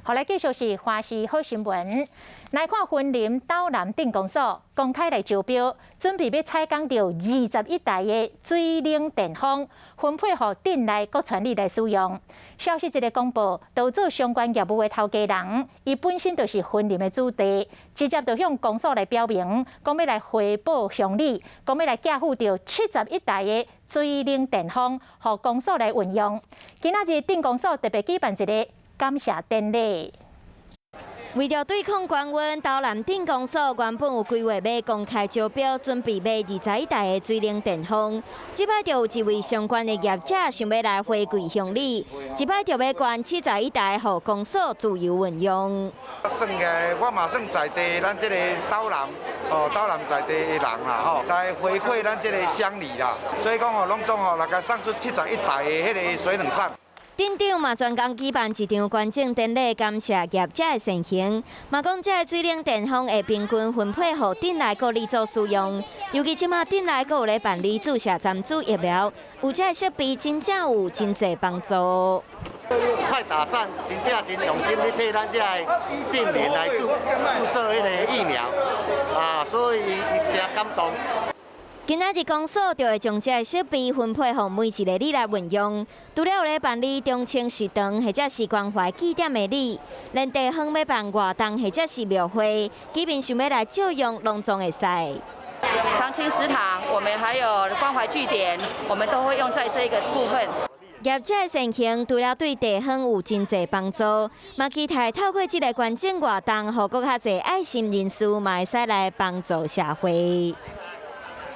予來繼續是華視好新聞，來看雲林斗南鎮公所公開來招標，準備欲採購著21台的水冷電風，分配予鎮內各村里來使用。消息一个公布，就做相關業務的頭家人，伊本身就是雲林的子弟，直接就向公所來表明，講欲來回報鄉里，講欲來寄付著71台的水冷電風，予公所來運用。今仔日鎮公所特別舉辦一个感謝典禮。為著對抗高溫，斗南鎮公所原本有規劃欲公開招標，準備買21台的水冷電風。這擺就有一位相關的業者想欲來回饋鄉里，這擺就欲捐七十一台予公所自由運用。算起來，我嘛算在地，咱這个斗南哦，斗南在地的人啦吼，來回饋咱這个鄉里啦。所以講吼，攏總吼來共送出七十一台的彼个水冷扇。鎮長嘛專工舉辦一場捐贈典禮，感謝業者的善行。嘛講這个水冷電風會平均分配予鎮內各里做使用。尤其這馬鎮內閣有咧辦理注射針注疫苗，有這个設備真正有真濟幫助。快打站真正真用心咧替咱這个鎮民來注射彼个疫苗，啊，所以伊誠感動。今仔日公所就會將這个設備分配予每一个里來運用。除了有咧辦理中青食堂或者是關懷據點的里，連地方欲辦活動或者是廟會，居民想欲來借用，攏總會使。長青食堂，我們還有關懷據點，我們都會用在這個部分。業者的善行，除了對地方有真濟幫助，嘛期待透過這个捐贈活動，予閣較濟愛心人士嘛會使來幫助社會。